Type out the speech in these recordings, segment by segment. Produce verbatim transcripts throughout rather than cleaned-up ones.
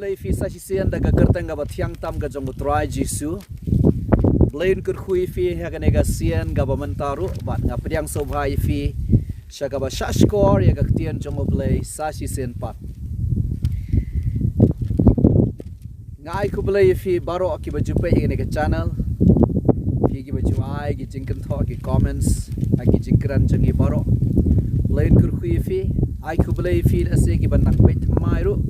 Ïa phi sa shisien da ka kyrteng kaba thiang tam ka jong U Trai Jisu. Blei un kyrkhu ïa phi ha kane ka sien kaba mynta ruh bad nga pdiang sngewbha ïa phi sha kaba shahshkor ïa ka ktien jong U Blei sa shisien pat. Nga ai khublei ïa phi baroh kiba ju peit ïa kane ka channel. Phi kiba ju ai ki jingkynthoh, ki comments, ha ki jingkren jong ngi baroh. Blei un kyrkhu ïa phi. Ai khublei ïa phi lehse kiba nang peit thymmai ruh.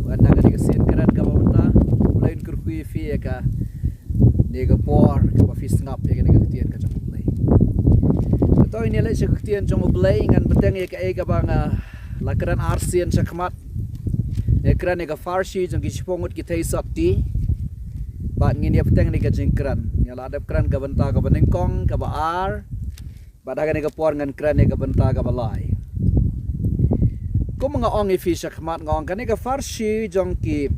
Wat na kane ka sien kren kaba mynta. Blei un kyrkhu ïa phi ïa kane ka por kaba phi sngap ïa kane ka ktien ka jong U Blei. Kato ine leh sha ka ktien jong U Blei, ngan bteng ïa kaei kaba nga la kren arsien shakhmat. Nga kren ïa ka pharshi jong ki shiphew ngut ki theisotti. Bad ngin ïa bteng ïa ka jingkren. Nga la dep kren ka bynta kaba nyngkong, kaba ar. Bad ha kane ka por ngan kren ïa ka bynta kaba lai. Kum nga ong ïa phi shakhmat, nga ong kane ka pharshi jong ki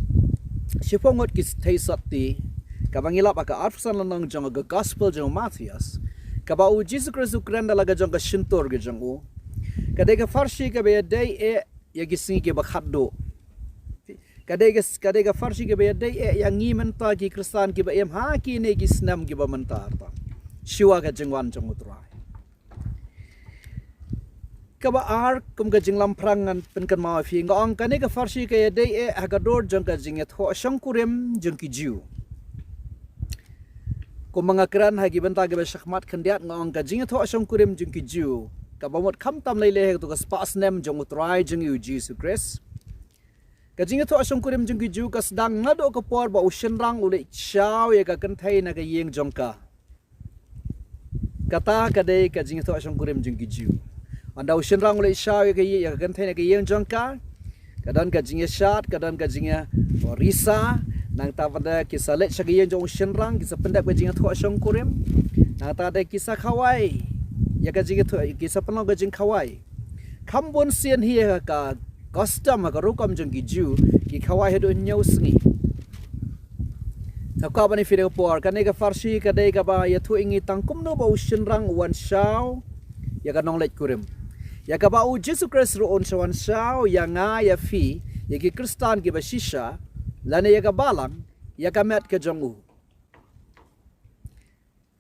shiphew ngut ki theisotti, kaba ngi lap ha ka arphew san lynnong jong ka gospel jong u Mathaios, kaba U Jisu Khrist u kren da la ka jong ka shyntur ka jong u. Ka dei ka pharshi kaba ïadei eh ïa ki sngi kiba khatduh. Ka dei ka, ka dei ka pharshi kaba ïadei eh ïa ngi mynta ki Khristan kiba im ha kine ki snem kiba mynta arta, shuwa ka jingwan jong U Trai. Kaba ar, kum ka jinglamphrang ngan pynkynmaw ïa phi, nga ong kane ka pharshi ka ïadei eh ha ka dur jong ka jingïathoh shongkurim jong ki Jiw. Kumba nga kren ha ki bynta kiba shakhmat khyndiat, nga ong ka jingïathoh shongkurim jong ki Jiw, kaba mut khamtam lei lei ha kato ka spah snem jong U Trai jong ngi U Jisu Khrist. Ka jingïathoh shongkurim jong ki Jiw ka sdang naduh ka por ba u shynrang u leit shaw ïa ka kynthei na ka ïing jong ka. Kata ka dei ka jingïathoh shongkurim jong ki Jiw. Ynda u shynrang u leit shaw ïa ka ïing, ïa ka kynthei na ka ïing jong ka, ka don ka jingïashad, ka don ka jingïarisa. Nangta pat de ki sa leit sha ka ïing jong u shynrang, ki sa pyndep ka jingïathoh shongkurim. Nangta de ki sa khawai ïa ka jingïathoh, ki sa pynlong ka jingkhawai. Kham bun sien hi ha ka custom, ha ka rukom jong ki Jiw, ki khawai haduh hynñiew sngi. Nga kwah ban ïa phi da ka por, kane ka pharshi ka dei kaba ïathuh ïa ngi tang kumno ba u shynrang u wan shaw ïa ka nongleit kurim. Ïa kaba U Jisu Khrist ruh un sa wan shaw ïa nga ïa phi, ïa ki Khristan kiba shisha, lane ïa ka balang, ïa ka met ka jong u.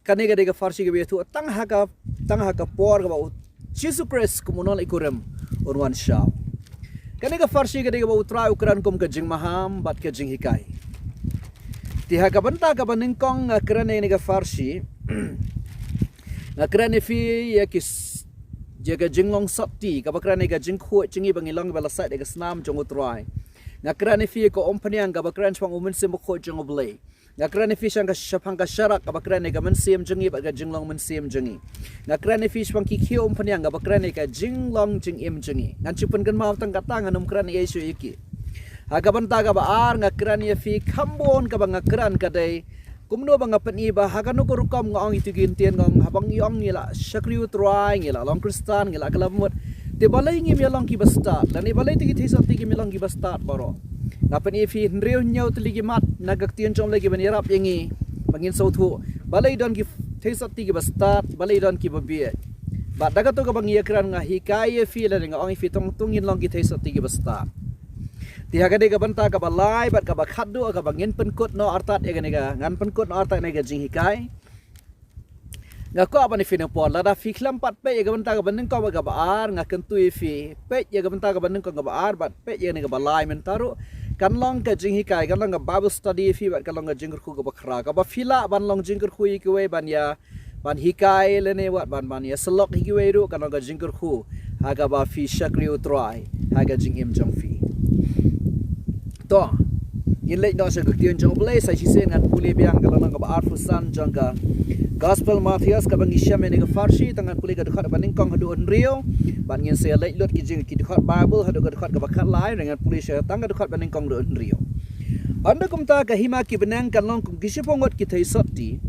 Kane ka dei ka pharshi kaba ïathuh tang ha ka, tang ha ka por kaba U Jisu Khrist kum u nongleit kurim un wan shaw. Kane ka pharshi ka dei kaba U Trai u kren kum ka jingmaham bad ka jinghikai. Te ha ka bynta kaba nyngkong nga kren ïa kane ka pharshi. Nga kren ïa phi ïa ki s-, ïa ka jinglong sotti, kaba kren ïa ka jingkhuid jong ngi ba ngi long ba la sait ïa ka snam jong U Trai. Nga kren ïa phi ïa ka umphniang kaba kren shaphang U Mynsiem Bakhuid jong U Blei. Nga kren ïa phi shaphang ka, shaphang ka sharak kaba kren ïa ka mynsiem jong ngi bad ka jinglong mynsiem jong ngi. Nga kren ïa phi shaphang ki khiew umphniang kaba kren ïa ka jinglong jingim jong ngi. Ngan shu pynkynmaw tang kata, ngan ym kren ei ei shuh ïa ki. Ha ka bynta kaba ar nga kren ïa phi kham bun, kaba nga kren ka dei kumno ba nga pyni ba ha kano ka rukom nga ong ïa ki ktien, nga ong haba ngi ong ngi la shakri U Trai, ngi la long Khristan, ngi la kylla mut, te balei ngim ïalong kiba stad, lane balei te ki theisotti kim ïalong kiba stad baroh. Nga pyni ïa phi hynriew hynñiew tylli ki mat na ka ktien jong U Blei kiban ïarap ïa ngi ba ngin sngewthuh balei don ki theisotti kiba stad, balei don kiba bieit. Bad da kato kaba ngi ïakren nga hikai ïa phi lane nga ong ïa phi tang to ngin long ki theisotti kiba stad. Te ha kane ka bynta kaba lai bad kaba khatduh kaba ngin pynkut noh artat ïa kane ka, ngan pynkut noh artat ïa kane ka jinghikai. Nga kwah ban ïa phi na por, lada phi khlem pat peit ïa ka bynta kaba nyngkong bad kaba ar, nga kyntu ïa phi peit ïa ka bynta kaba nyngkong, kaba ar bad peit ïa kane kaba lai mynta ruh. Kan long ka jinghikai, kan long ka Bible study ïa phi bad kan long ka jingkyrkhu kaba khraw. Kaba phi lah ban long jingkyrkhu ïa kiwei, ban ïa, ban hikai lane wat ban, ban ïa syllok ïa kiwei ruh, kan long ka jingkyrkhu ha kaba phi shakri U Trai ha ka jingim jong phi. To, ngin leit noh sha ka ktien jong U Blei. Sa shisien ngan pule biang ka lynnong kaba arphew san jong ka Gospel Mathaios kaba ngi shem ïa kane ka pharshi, tang ngan pule ka dkhot ba nyngkong haduh hynriew. Bad ngin sa ïa leit lut ki jing, ki dkhot Bible haduh ka dkhot kaba khatlai, ngan pule sha tang ka dkhot ba nyngkong haduh hynriew. Ynda kumta ka hima ki bneng kan long kum ki shiphew ngut ki theisotti,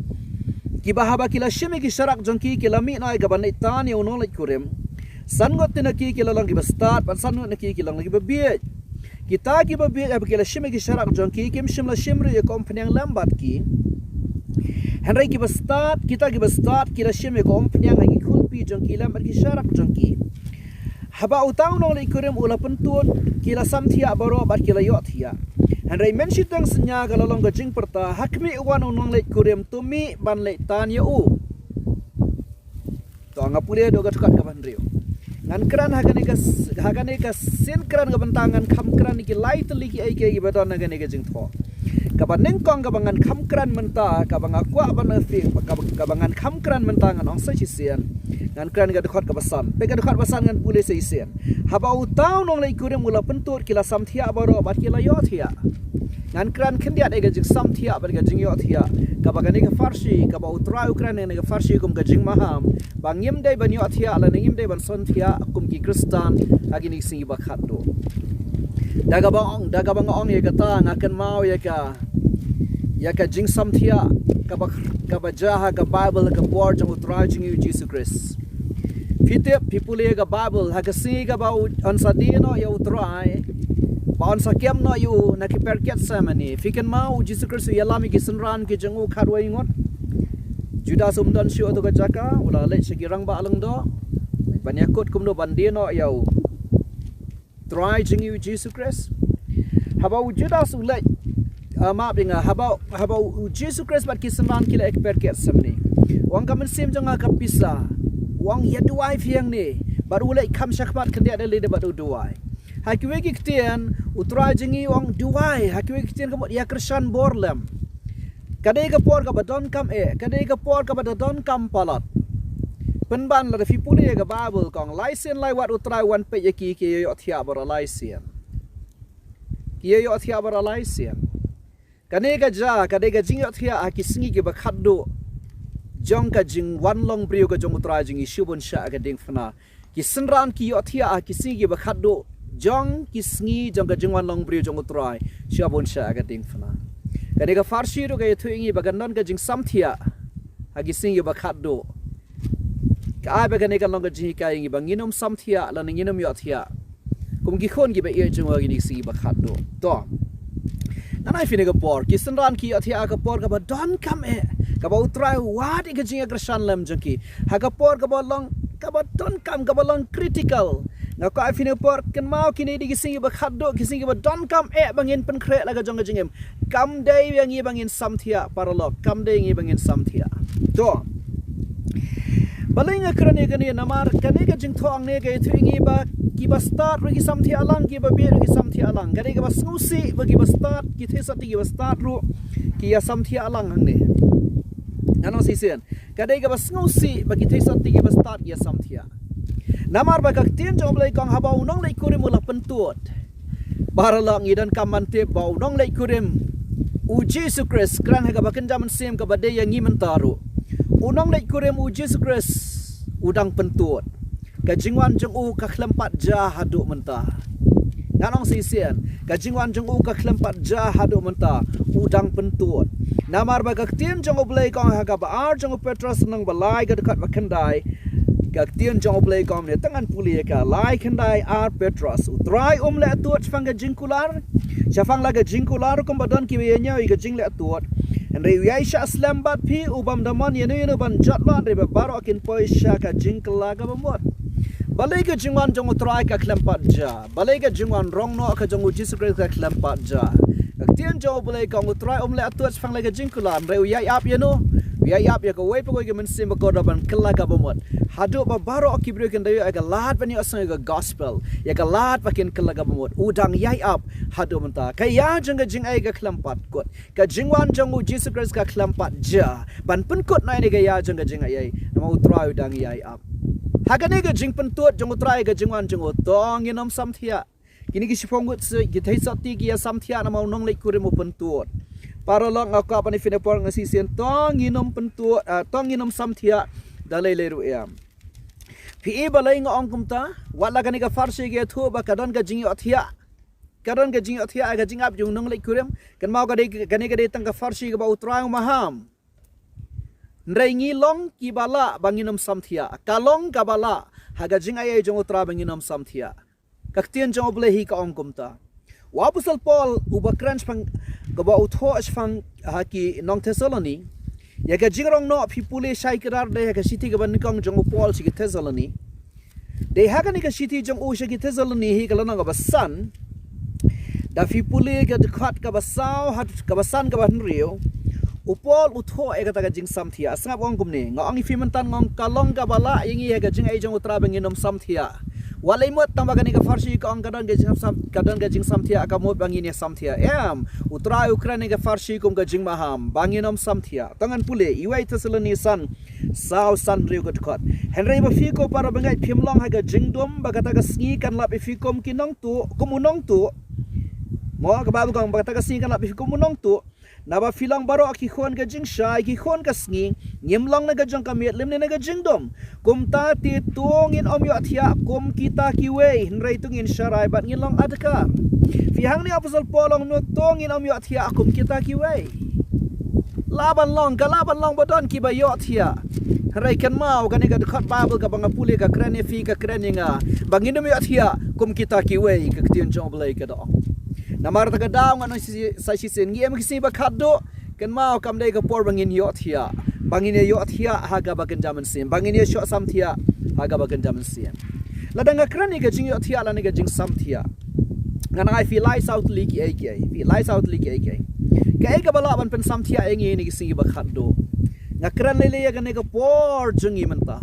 kiba haba ki la shim ïa ki sharak jong ki, ki la mih noh ïa kaban leit tan ïa u nongleit kurim. San ngut na ki ki la long kiba stad, bad san ngut na ki ki la long kiba bieit. Kita kiba bieit haba ki la shim ïa ki sharak jong ki, kim shym la shim ruh ïa ka umphniang lem bad ki. Hynrei kiba stad, kita kiba stad ki la shim ïa ka umphniang ha ki khulpi jong ki lem bad ki sharak jong ki. Haba uta u nongleit kurim u la pyntud, ki la samthiah baroh bad ki la ïohthiah. Hynrei mynshiteng synñia ka la long ka jingpyrta, ha khmih wan u nongleit kurim, to mih ban leit tan ïa u. To nga pule haduh ka dkhot kaba hynriew. Ngan kren ha kane ka s-, ha kane ka sien kren ka bynta, ngan kham kren ïa ki lai tylli ki ei ki ei kiba don ha kane ka jingthoh. Kaba nyngkong kaba ngan kham kren mynta, kaba nga kwah ban ïa phi, kaba, kaba ngan kham kren mynta ngan ong sa shisien. Ngan kren ka dkhot kaba san. Peit ka dkhot ba san ngan pule sa shisien. Haba uta u nongleit kurim u la pyntud, ki la samthiah baroh bad ki la ïohthiah. Ngan kren khyndiat ïa ka jingsamthiah bad ka jingïohthiah. Kaba kane ka pharshi, kaba u Trai u kren ïa kane ka pharshi kum ka jingmaham. Ba ngim dei ban ïohthiah lane ngim dei ban samthiah kum ki Khristan ha kine ki sngi ba khatduh. Da kaba ong, da kaba nga ong ïa kata nga kynmaw ïa ka, ïa ka jingsamthiah kaba, kaba jia ha ka Baibl ha ka por jong u Trai jong ngi u Jisu Khrist. Phi tip, phi pule ïa ka Baibl, ha ka sngi kaba u, yn sa die noh ïa u Trai, ba yn sa kem noh ïa u na ki per Gethsemane. Phi kynmaw u Jisu Khrist u ïalam ïa ki synran ki jong u khatwei ngut. Judas um don shuh ha tu ka jaka, u la leit sha ki rangbah lyngdoh ban ïakut kumno ban die noh ïa u Trai jong ngi u Jisu Khrist. Haba u Judas u leit, ah, map ïa nga, haba, haba u Jisu Khrist bad ki synran ki la ïa ki per Gethsemane. U ong ka mynsiem jong nga ka pisa. U ong ïa duwai phi hangne. Bad u leit kham shakhmat khyndiat lei lei bad u duwai. Ha kiwei ki ktien, u Trai jong ngi u ong duwai. Ha kiwei ki ktien ka mut ïa kyrshan bor lem. Ka dei ka por kaba donkam eh, ka dei ka por kaba da donkam palat. Pynban lada phi pule ïa ka Baibl ka ong lai sien lai wat u Trai u wan peit ïa ki, ki ïohthiah baroh lai sien. Ki ïohthiah baroh lai sien. Kane ka jia, ka dei ka jingïohthiah ha ki sngi kiba khatduh jong ka jingwan long briew ka jong u Trai jong ngi sha bun sha ka diengphna. Ki synran ki ïohthiah ha ki sngi kiba khatduh jong ki sngi jong ka jingwan long briew jong u Trai sha bun sha ka diengphna. Kane ka pharshi ruh ka ïathuh ïa ngi ba kan don ka jingsamthiah ha ki sngi kiba khatduh. Ka ai ba kane kan long ka jinghikai ïa ngi ba ngin ym samthiah lane ngin ym ïohthiah kum ki khun kiba ïeit jong u ha kine ki sngi kiba khatduh. To. Ngan ai phi ïa ka por, ki synran ki ïohthiah ha ka por kaba donkam eh, kaba u Trai u wad ïa ka jingïakyrshan lem jong ki. Ha ka por kaba long, kaba donkam, kaba long critical. Nga kwah ai phi ïa ka por, kynmaw kine dei ki sngi kiba khatduh, ki sngi kiba donkam eh ba ngin pynkhreh la ka jong ka jingim. Kam dei ïa ngi ba ngin samthiah, paralok, kam dei ïa ngi ba ngin samthiah. To. Balei nga kren ïa kane, namar kane ka jingthoh hangne ka ïathuh ïa ngi ba kiba stad ruh ki samthiah lang, kiba bieit ruh ki samthiah lang. Ka dei kaba sngewsih ba kiba stad, ki theisotti kiba stad ruh ki ïa samthiah lang hangne. Ngan ong shisien. Ka dei kaba sngewsih ba ki theisotti kiba stad ki ïa samthiah. Namar ba ka ktien jong u Blei ka ong haba u nongleit kurim u la pyntud. Paralok, ngi donkam ban tip ba u nongleit kurim u Jisu Khrist, kren ha kaba kynja mynsiem kaba dei ïa ngi mynta ruh. U nongleit kurim u Jisu Khrist u dang pyntud. Ka jingwan jong u ka khlem pat jia haduh mynta. Ngan ong shisien, ka jingwan jong u ka khlem pat jia haduh mynta, u dang pyntud. Namar ba ka ktien jong u Blei ka ong ha kaba ar jong u Petros lynnong ba lai ka dkhot ba khyndai. Ka ktien jong u Blei ka ong ne, tang ngan pule ïa ka, lai khyndai ar Petros. U Trai um leh tuid shaphang ka jingkular, shaphang la ka jingkular kumba don kiba ïa ñiew ïa ka jingleh tuid. Hynrei u ïai shah slem bad phi, u bym da mon ïano ïano ban jot noh, hynrei ba baroh kin poi sha ka jingkylla kaba mut. Balei ka jingwan jong u Trai ka khlem pat jia? Balei ka jingwan rong noh ka jong u Jisu Khrist ka khlem pat jia? Ka ktien jong u Blei ka ong u Trai um leh tuid shaphang la ka jingkular, hynrei u ïai ap ïano? U ïai ap ïa kawei pa kawei ka mynsiem bakordor ban kylla kaba mut. Haduh ba baroh ki briew kin da ïoh ïa ka lad ban ïohsngew ïa ka gospel, ïa ka lad ba kin kylla kaba mut. U dang ïai ap haduh mynta. Ka ïa jong ka jingai ka khlem pat kut. Ka jingwan jong u Jisu Khrist ka khlem pat jia ban pynkut noh ïa ka ïa jong ka jingai. Namar u Trai u dang ïai ap. Ha kane ka jingpyntud jong u Trai ka jingwan jong u, to ngin ym samthiah. Kine ki shiphew ngut ki theisotti ki ïa samthiah namar u nongleit kurim u pyntud. Paralok, nga kwah ban ïa phi ïa ka por nga shisien, to ngin ym pyntud, ah, to ngin ym samthiah da lei lei ruh em. Phi i balei nga ong kumta? Wat la kane ka pharshi ka ïathuh ba ka don ka jingïohthiah. Ka don ka jingïohthiah, ka jingap jong u nongleit kurim. Kynmaw ka dei, kane ka dei tang ka pharshi kaba u Trai u maham. Hynrei ngi long kiba lah ba ngin ym samthiah. Ka long kaba lah ha ka jingai ei jong u Trai ba ngin ym samthiah. Ka ktien jong u Blei hi ka ong kumta. U Apostol Paul uba kren shaphang, kaba u thoh shaphang ha ki nong Thessaloni. Ïa ka jingrong noh phi pule shai kdar de ha ka shithi kaba nyngkong jong u Paul sha ki Thessaloni. Dei ha kane ka shithi jong u sha ki Thessaloni hi ka lynnong kaba san, da phi pule ka dkhot kaba saw, ha, kaba san kaba hynriew, u Paul u thoh ïa kata ka jingsamthiah. Sngap, ong kumne, nga ong ïa phi mynta, nga ong ka long kaba lah ïa ngi ha ka jingai jong u Trai ba ngin ym samthiah. Wat lei mut tang ba kane ka pharshi ka ong ka don ka jingsam, ka don ka jingsamthiah, ka mut ba ngin ïa samthiah. Em, u Trai u kren ïa ka pharshi kum ka jingmaham ba ngin ym samthiah. To ngan pule, iwei Thessaloni san, saw, san hynriew ka dkhot. Hynrei ba phi ko para bangeit phim long ha ka jingdum ba kata ka sngi kan lap ïa phi kum ki nongtuh, kum u nongtuh. Mo, ka Baibl ka ong ba kata ka sngi kan lap ïa phi kum u nongtuh. Naba phi long baroh ki khun ka jingshai, ki khun ka sngi, ngim long na ka jong ka miet lymne na ka jingdum. Kumta te to ngin ym ïohthiah kum kita kiwei, hynrei to ngin sharai bad ngin long adkar. Phi, hangne u Apostol Paul u ong no, to ngin ym ïohthiah kum kita kiwei. Lah ban long, ka lah ban long ba don kiba ïohthiah. Hynrei kynmaw, kane ka dkhot Baibl kaba nga pule ka kren ïa phi, ka kren ïa nga ba ngin ym ïohthiah kum kita kiwei, ka ktien jong U Blei ka da ong. Namar kata ka daw ngan ong sa shisien, ngi em ha ki sngi ba khatduh. Kynmaw, kam dei ka por ba ngin ïohthiah, ba ngin ïa ïohthiah ha kaba kynja mynsiem, ba ngin ïa shoh samthiah ha kaba kynja mynsiem. Lada nga kren ïa ka jingïohthiah lane ka jingsamthiah, ngan ai phi lai saw tylli kiei kiei, phi lai saw tylli kiei kiei. Kaei kaba lah ban pynsamthiah ïa ngi ha kine ki sngi ba khatduh? Nga kren lei lei ïa kane ka por jong ngi mynta.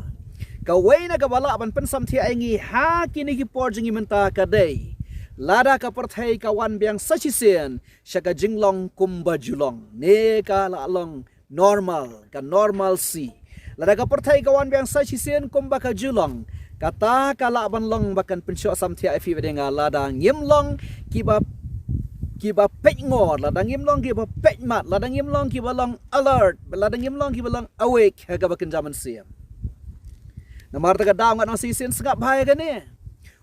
Kawei na kaba lah ban pynsamthiah ïa ngi ha kine ki por jong ngi mynta ka dei lada ka pyrthei ka wan biang sa shisien sha ka jinglong kumba ju long, ne ka la long normal, ka normalcy. Lada ka pyrthei ka wan biang sa shisien kumba ka ju long, kata ka lah ban long ba kan pynshoh samthiah ïa phi bad ïa nga lada ngim long kiba, kiba peit ngor, lada ngim long kiba peit mat, lada ngim long kiba long alert, lada ngim long kiba long awake ha kaba kynja mynsiem. Namar kata ka daw ngan ong sa shisien, sngap bha ïa kane.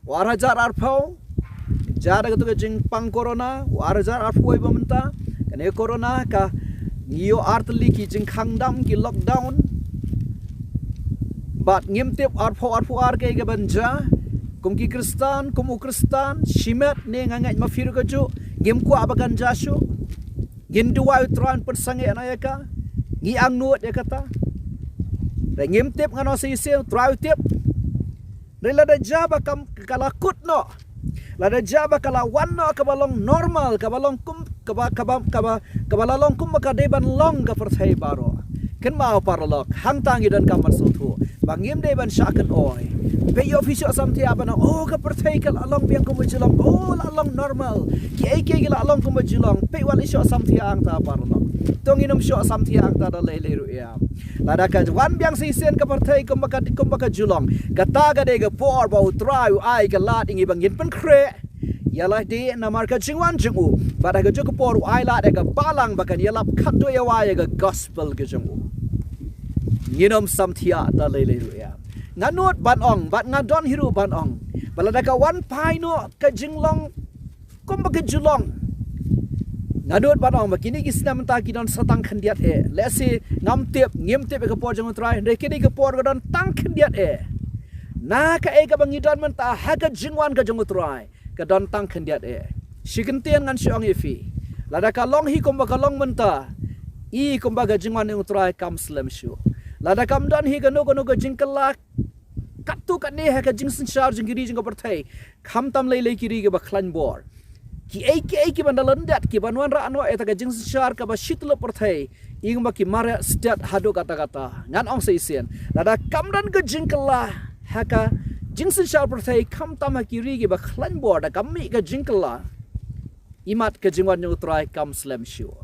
U ar hajar arphew, jia da kato ka jingpang corona, u ar hajar arphew wei ba mynta, kane corona ka ngi ïoh ar tylli ki jingkhang dam, ki lockdown. Bad ngim tip arphew arphew ar kaei kaban jia. Kum ki Khristan, kum u Khristan, shimet ne nga ngeit ma phi ruh kajuh, ngim kwah ba kan jia shuh. Ngin duwai u Trai un pynsangeh noh ïa ka. Ngi angnud ïa kata. Hynrei ngim tip, ngan ong sa shisien, u Trai u tip. Hynrei lada jia ba kam, ka la kut noh, lada jia ba ka la wan noh kaba long normal, kaba long kum, kaba, kaba, kaba, kaba la long kumba ka dei ban long ka pyrthei baroh. Kynmaw paralok, hangta ngi donkam ban sngewthuh ba ngim dei ban shah kynoi. Peit, ïoh phi shoh samthiah ban ong, oh, ka pyrthei ka la long biang kumba ju long, oh, la long normal, kiei kiei ki la long kumba ju long. Peit, wat leh shoh samthiah hangta paralok. To ngin ym shoh samthiah hangta da lei lei ruh ïa. Lada ka wan biang sa shisien ka pyrthei kumba ka, kumba ka ju long, kata ka dei ka por ba u Trai u ai ka lad ïa ngi ba ngin pynkhreh ïa lade namar ka jingwan jong u. Bad ha kajuh ka por u ai lad ïa ka balang ba kan ïalap khatduh ïa wai ïa ka gospel ka jong u. Ngin ym samthiah da lei lei ruh ïa. Nga nud ban ong, bad nga don hi ruh ban ong, ba lada ka wan phai noh ka jinglong kumba ka ju long, nga nud ban ong ba kine ki snem mynta ki don sa tang khyndiat eh. Lehse ngam tip, ngim tip ïa ka por jong u Trai, hynrei kine ki por ka don tang khyndiat eh. Na kaei kaba ngi don mynta ha ka jingwan ka jong u Trai, ka don tang khyndiat eh. Shi kyntien ngan shu ong ïa phi, lada ka long hi kumba ka long mynta, i kumba ka jingwan jong u Trai kam slem shuh. Lada kam don hi kano kano ka jingkylla katto katne ha ka jingsynshar jong ki ri jong ka pyrthei, khamtam lei lei ki ri kiba khlaiñ bor, kiei kiei kiban da lyndet, kiban wanrah noh ïa kata ka jingsynshar kaba shi tylli pyrthei, ïa kiba ki mareh stet haduh katta katta. Ngan ong sa shisien, lada kam don ka jingkylla ha ka jingsynshar pyrthei, khamtam ha ki ri kiba khlaiñ bor, da kam mih ka jingkylla, imat ka jingwan jong u Trai kam slem shuh.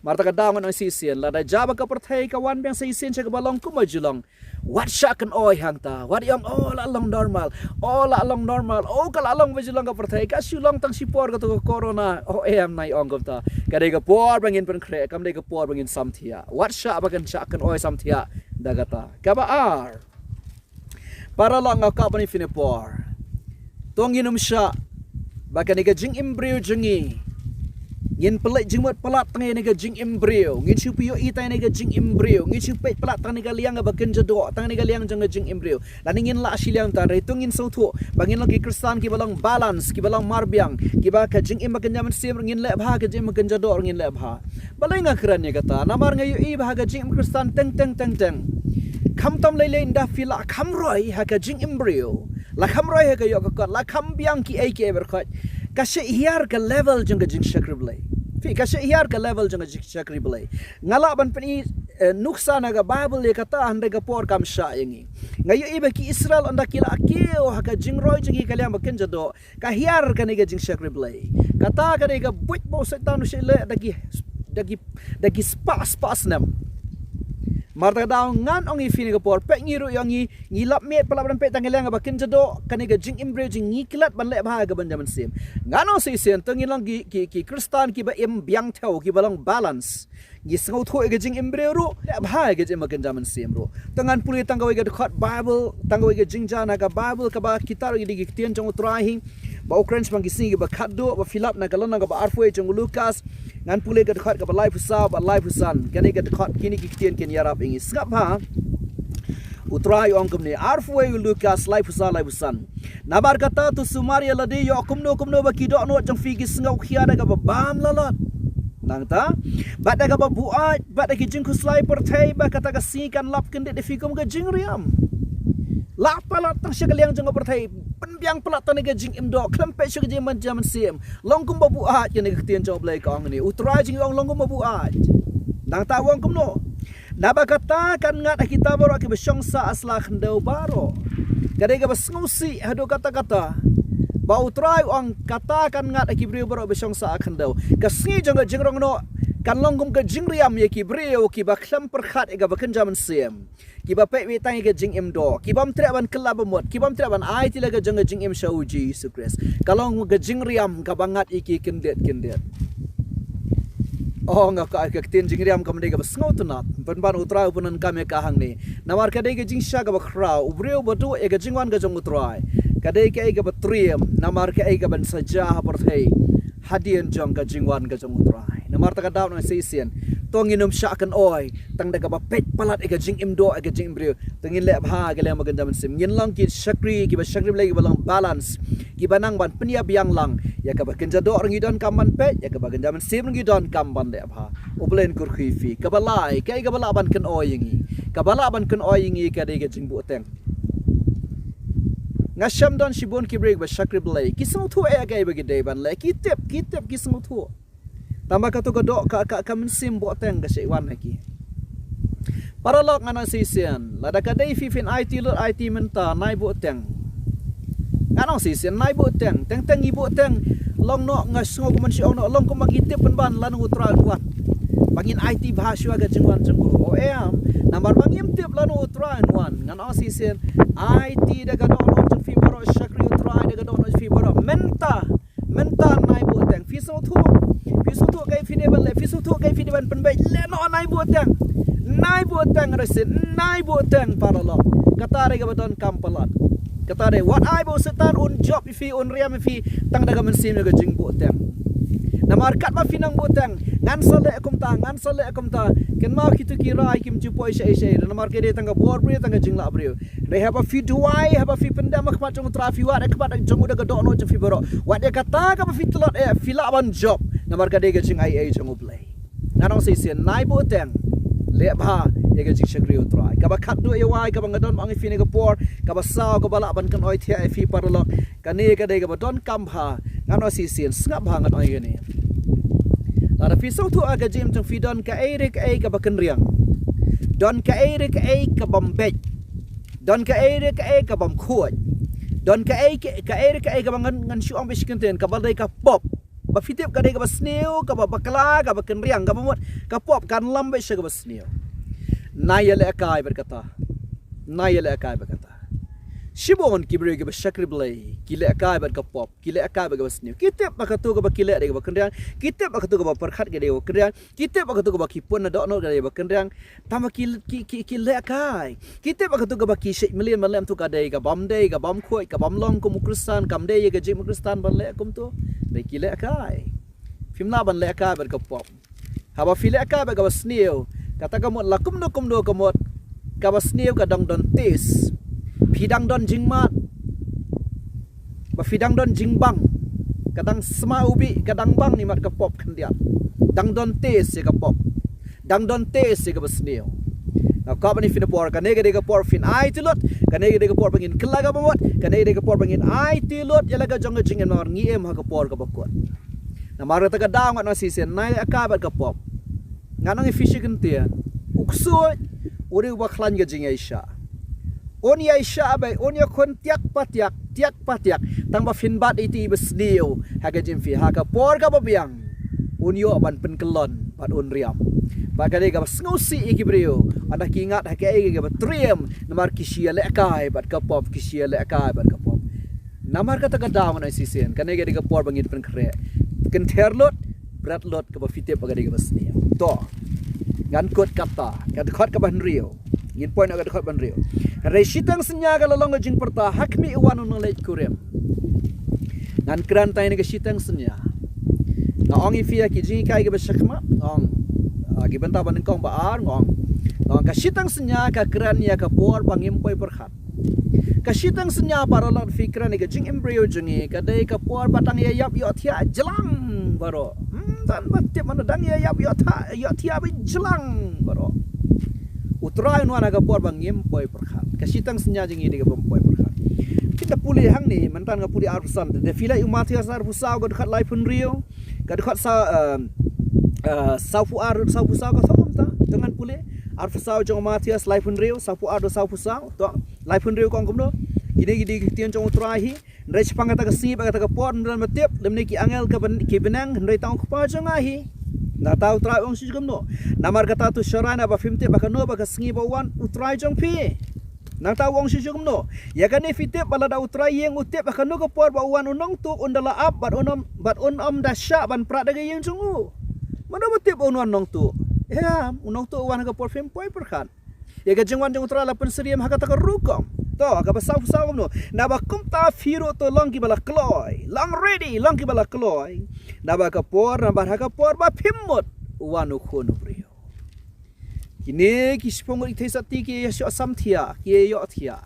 Namar kata ka daw ngan ong sa shisien, lada jia ba ka pyrthei ka wan biang sa shisien sha kaba long kumba ju long, wat shah kynoi hangta, wat ïa ong, oh, la long normal, oh, la long normal, oh, ka la long ba ju long ka pyrthei, ka shu long tang shipor kato ka corona, oh em, nai ong kumta. Ka dei ka por ba ngin pynkhreh, kam dei ka por ba ngin samthiah. Wat shah ba kan shah kynoi samthiah da kata. Kaba ar, paralok, nga kwah ban ïa pynpaw, to ngin ym shah ba kane ka jingim briew jong ngi, ngin pynleit jingmut palat tang ïa kane ka jingim briew, ngin shu pynïohi tang ïa kane ka jingim briew, ngin shu peit palat tang ïa kane ka liang kaba kynja doh, tang ïa kane ka liang jong ka jingim briew. Lane ngin lah shiliang tang, hynrei to ngin sngewthuh ba ngin long ki Khristan kiba long balance, kiba long marbiang, kiba ka jingim ba kynja mynsiem ruh ngin leh bha, ka jingim ba kynja doh ruh ngin leh bha. Balei nga kren ïa kata? Namar nga ïohi ba ha ka jingim Khristan teng teng teng teng, khamtam lei lei ynda phi lah kham roi ha ka jingim briew, La kham roi ha ka ïoh ka kot, la kham biang ki ei ki ei baroh khoit. Ka shah hiar ka level jong ka jingshakri Blei. Phi, ka shah hiar ka level jong ka jingshakri Blei. Nga lah ban pyni eh, nuksa na ka Bible ïa kata, hynrei ka por kam shah ïa ngi. Nga ïohi ba ki Israel ynda ki la kiew ha ka jingroi jong ki ka liang ba kynja doh, ka hiar kane ka jingshakri Blei. Kata ka dei ka buit ba u Soitan u shah leh da ki, da ki, da ki spah spah snem. Namar kata ka daw ngan ong ïa phi ha kane ka por, peit ngi ruh ïa ngi, ngi lap miet palat ban peit tang ka liang ba kynja doh, kane ka jingim briew jong ngi klet ban leh bha ïa ka ban jam mynsiem. Ngan ong shisien, to ngin long ki, ki, ki Khristan kiba im biang thew, kiba long balance. Ngi sngewthuh ïa ka jingim briew ruh, leh bha ïa ka jingim ba kynja mynsiem ruh. To ngan pule tang kawei ka dkhot Bible, tang kawei ka jingjia na ka Bible kaba kita ruh ki dei ki ktien jong u Trai hi. Ba u kren shaphang ki sngi kiba khatduh, ba Philip na ka lynnong kaba arphew jong u Lukas. Ngan pule ka dkhot kaba laiphew saw bad laiphew san. Kane ka dkhot, kine ki ktien kin ïarap ïa ngi. Sngap bha. U Trai u ong kumne, arphew u Lukas, laiphew saw, laiphew san. Namar kata to sumar ïa lade, ïoh kumno kumno ba ki dohnud jong phi ki sngew khia da kaba bam lalot. Nangta, bad da kaba buaid, bad da ki jingkhuslai pyrthei, ba kata ka sngi kan lap kyndit ïa phi kum ka jingriam. Lah palat tang sha ka liang jong ka pyrthei, pynbiang palat tang ïa ka jingim doh, khlem peit sha ka jingim jam mynsiem. Long kumba buaid, kane ka ktien jong u Blei ka ong ne. U Trai jong ngi u ong long kumba buaid. Nangta u ong kumno. Naba kata kan ngat ha kita baroh kiba shong sah ha sla khyndew baroh. Ka dei kaba sngewsih haduh katta katta. Ba u Trai u ong kata kan ngat ha ki briew baroh ba shong sah ha khyndew. Ka sngi jong ka jingrong noh kan long kum ka jingriam ïa ki briew kiba khlem pyrkhat ïa kaba kynja mynsiem. Kiba peit wei tang ïa ka jingim doh. Ki bym treh ban kylla ba mut. Ki bym treh ban aiti la ka jong ka jingim sha u Jisu Khrist. Ka long ka jingriam kaba ngat ïa ki kyndit kyndit. Oh, nga ka, ka ktien jingriam kam dei kaba sngewtynnat. Pynban u Trai u pyndonkam ïa ka hangne. Namar ka dei ka jingshisha kaba khraw. U briew ba duh ïa ka jingwan ka jong u Trai, ka dei kaei kaba triem. Namar kaei kaban sa jia ha pyrthei hadien jong ka jingwan ka jong u Trai. Namar kata ka daw ngan sa shisien, to ngin ym shah kynoi tang da kaba peit palat ïa ka jingim doh, ïa ka jingim briew. To ngin leh bha ka liang ba kynja mynsiem. Ngin long ki shakri, kiba shakri Blei, kiba long balance. Kiba nang ban pynïabiang lang. Ïa kaba kynja doh ruh ngi donkam ban peit, ïa kaba kynja mynsiem ruh ngi donkam ban leh bha. U Blei un kyrkhu ïa phi. Kaba lai, kaei kaba lah ban kynoi ïa ngi. Kaba lah ban kynoi ïa ngi ka dei ka jingbuhteng. Nga shem don shibun ki briew ba shakri Blei. Ki sngewthuh ïa kaei ba ki dei ban leh. Ki tip, ki tip, ki sngewthuh. Tangba kato ka doh ka, ka, ka mynsiem buhteng ka shah wan ha ki. Paralok, ngan ong shisien, lada ka dei phi phin aiti lut aiti mynta, nai buhteng. Ngan ong shisien, nai buhteng. Teng teng ngi buhteng. Long noh, nga sngew kumne shu ong noh, long kumba ngi tip pynban lano u Trai un wan. Ba ngin aiti bha shuwa ka jingwan jong u. O em, namar ba ngim tip lano u Trai un wan. Ngan ong shisien, aiti da ka dohnud jong phi baroh, shakri u Trai da ka dohnud jong phi baroh. Mynta, mynta nai buhteng. Phi sngewthuh. Phi sngewthuh kaei phi dei ban leh, phi sngewthuh kaei phi dei ban pynbeit. Leh noh, nai buhteng. Nai buhteng, re shisien, nai buhteng, paralok. Kata dei kaba donkam palat. Kata dei, wat ai ba u Soitan un jop ïa phi, un riam ïa phi tang da ka mynsiem ïa ka jingbuhteng. Namar katba phi nang buhteng, ngan sa leh kumta, ngan sa leh kumta. Kynmaw, kito ki rai kim ju poi shaei shaei. Namar ka dei tang ka bor briew, tang ka jinglah briew. Hynrei haba phi duwai, haba phi pyndem ha khmat jong u Trai, phi wad ha khmat jong u da ka dohnud jong phi baroh. Wat ïa kata kaba phi tlot eh, phi lah ban jop. Namar ka dei ka jingai ei jong u Blei. Ngan ong shisien, nai buhteng. Leh bha ïa ka jingshakri u Trai. Kaba khatduh ïa wai, kaba nga don ban ong ïa phi ha kane ka por, kaba saw, kaba lah ban kynoi thiah ïa phi, paralok. Kane ka dei kaba donkam bha. Ngan ong shisien, sngap bha, ngan ong ïa kane. Lada phi sngewthuh ha ka jingim jong phi, don kaei re kaei kaba kynriang. Don kaei re kaei kabym beit. Don kaei re kaei kabym khuid. Don kaei, kaei re kaei kaba ngan, ngan shu ong beit shi kyntien, kaba dei ka pop. Ba phi tip ka dei kaba sniew, kaba bakla, kaba kynriang, kaba mut ka pop, kan lam beit sha kaba sniew. Nai ïalehkai bad kata. Nai ïalehkai bad kata. Shibun ki briew kiba shakri Blei, ki lehkai bad ka pop, ki lehkai bad kaba sniew. Ki tip ba kato kaba ki leh dei kaba kynriang, ki tip ba kato kaba pyrkhat ka dei kaba kynriang, ki tip ba kato kaba ki pun na dohnud ka dei kaba kynriang. Tangba ki, ki, ki, ki lehkai. Ki tip ba kato kaba ki shait mlien ban leh mynta ka dei kabym dei, kabym khuid, kabym long kum u Khristan, kam dei ïa ka jingim u Khristan ban leh kumto. Dei ki lehkai. Phim lah ban lehkai bad ka pop. Haba phi lehkai bad kaba sniew, kata ka mut la kumno kumno ka mut, kaba sniew ka dang don taste. Phi dang don jingmad. Ba phi dang don jingbang. Ka dang sma u bih, ka dang bang imat ka pop khyndiat. Dang don taste ïa ka pop. Dang don taste ïa kaba sniew. Nga kwah ban ïa phi na por kane ka dei ka por phin aiti lut, kane ka dei ka por ba ngin kylla ka bamut, kane ka dei ka por ba ngin aiti lut ïa la ka jong ka jingim namar ngi im ha ka por kaba kut. Namar kata ka daw ngan ong shisien, nai leh kai bad ka pop. Ngan ong ïa phi shi kyntien, u ksuid u dei uba khlaiñ ka jingïaishah. Un ïaishah beit, un ïakhun tiak pa tiak, tiak pa tiak, tang ba phin bat ïa iti iba sniew ha ka jingim phi, ha ka por kaba biang un ïoh ban pynkyllon bad un riam. Bad ka dei kaba sngewsih ïa ki briew, ynda ki ngat ha kaei kaei kaba triem, namar ki shu ïalehkai bad ka pop, ki shu ïalehkai bad ka pop. Namar kata ka daw ngan ong shisien, kane ka dei ka por ba ngin pynkhreh. Kynther lut, bret lut, kaba phi tip ba ka dei kaba sniew. To, ngan kut kata, ka dkhot kaba hynriew. Ngin poi na ka dkhot ba hynriew. Hynrei shiteng synñia ka la long ka jingpyrta, ha khmih u wan u nongleit kurim. Ngan kren tang ïa ka shiteng synñia. Nga ong ïa phi ïa ki jinghikai kiba shakhmat, nga ong, ah, ki bynta ba nyngkong ba ar, nga ong. Nga ong ka shiteng synñia ka kren ïa ka por ba ngim poi pyrkhat. Ka shiteng synñia, paralok, phi kren ïa ka jingim briew jong ngi, ka dei ka por ba dang ïa ïap ïohthiah jlang baroh. Hmm, dang ba tip mano, dang ïa ïap ïohthiah, ïohthiah ba jlang baroh. U Trai un wan ha ka por ba ngim poi pyrkhat. Ka shiteng synñia jong ngi dei kaba ngim poi pyrkhat. Kita pule hangne, mynta nga pule arphew san. Da phi leit ïa u Mathaios arphew saw ka dkhot laiphew hynriew, ka dkhot sa, um, uh, sawphew ar, sawphew saw, ka thok kumta. To ngan pule arphew saw jong u Mathaios laiphew hynriew, sawphew ar, sawphew saw. To, laiphew hynriew ka ong kumno? Kine ki dei ki ktien jong u Trai hi. Hynrei shaphang kata ka sngi bad kata ka por ym don ba tip lymne ki angel ka ban, ki bneng, hynrei tang u Kpa jong nga hi. Nangta u Trai u ong shisha kumno? Namar kata to sharai, naba phim tip ba kano ba ka sngi ba wan u Trai jong phi. Nangta u ong shisha kumno? Ïa kane phi tip ba lada u Trai ïing u tip ba kano ka por ba u wan u nongtuh, un da la ap bad un ym, bad un ym da shah ban prah da ka ïing jong u. Mano ba tip ba un wan nongtuh? Em, u nongtuh u wan ha ka por phim poi pyrkhat. Ïa ka jingwan jong u Trai la pynsyriem ha kata ka rukom. To, kaba sawphew saw kumno? Naba kumta phi ruh to long kiba la kloi. Long ready, long kiba la kloi. Naba ka por, namar ha ka por ba phim mut u wan u Khun u briew. Kine ki shiphew ngut ki theisotti ki ïa shoh samthiah, ki ïa ïohthiah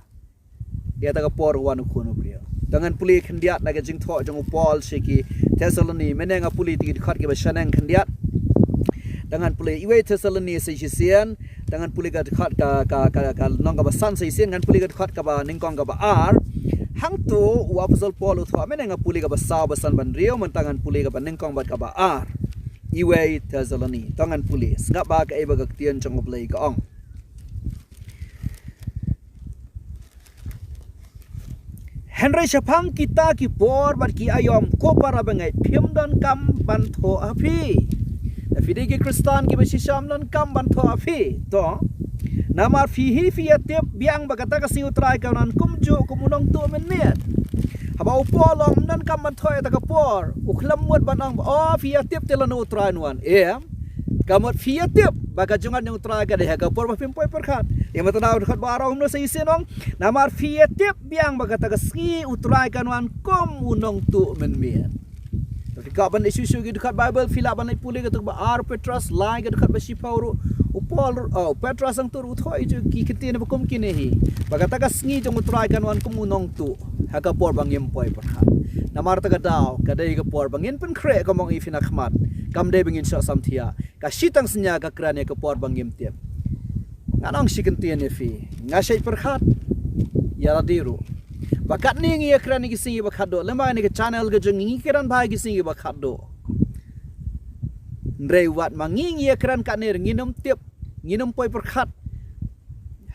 ïa kata ka por u wan u Khun u briew. To ngan pule khyndiat na ka jingthoh jong u Paul sha ki Thessaloni, mynne nga pule ïa ki dkhot kiba shaneng khyndiat. To ngan pule iwei Thessaloni sa shisien, to ngan pule ka dkhot ka, ka, ka, ka lynnong kaba san sa shisien, ngan pule ka dkhot kaba nyngkong kaba ar. Hangto u Apostol Paul u thoh, mynne nga pule kaba saw, ba san, ba hynriew, mynta ngan pule kaba nyngkong bad kaba ar. Iwei Thessaloni. To ngan pule. Sngap ba kaei ba ka ktien jong U Blei ka ong. Hynrei shaphang kita ki por bad ki aïom, ko para bangeit, phim donkam ban thoh ha phi. Lada phi dei ki Khristan kiba shisha, ym donkam ban thoh ha phi. To, namar phi hi phi ïa tip biang ba kata ka sngi U Trai kan wan kumjuh kum u nongtuh mynmiet. Haba u Paul u ong ym donkam ban thoh ïa kata ka por, u khlem mut ban ong ba, oh, phi ïa tip te lano U Trai un wan. Em, ka mut phi ïa tip ba ka jingwan jong U Trai ka dei ha ka por ba phim poi pyrkhat. Ïa mynta na u dkhot ba ar u ong kumno sa shisien, u ong, namar phi ïa tip biang ba kata ka sngi U Trai kan wan kum u nongtuh mynmiet. Phi kwah ban leit shuh shuh ki dkhot Baibl, phi lah ban leit pule kato kaba ar Petros lai ka dkhot ba shiphew ruh. U Paul, oh, u Petros hangto ruh u thoh ïa ki ktien ba kum kine hi, ba kata ka sngi jong U Trai kan wan kum u nongtuh ha ka por ba ngim poi pyrkhat. Namar kata ka daw ka dei ka por ba ngin pynkhreh, kumba ong ïa phi na khmat. Kam dei ba ngin shoh samthiah. Ka shiteng synñia ka kren ïa ka por ba ngim tip. Ngan ong shi kyntien ïa phi, nga shait pyrkhat ïa lade ruh ba katne ngi ïa kren ïa ki sngi ba khatduh, lem bad kane ka channel ka jong ngi, ngi kren bha ïa ki sngi ba khatduh. Hynrei wat ma ngi ngi ïa kren katne ruh, ngin ym tip, ngin ym poi pyrkhat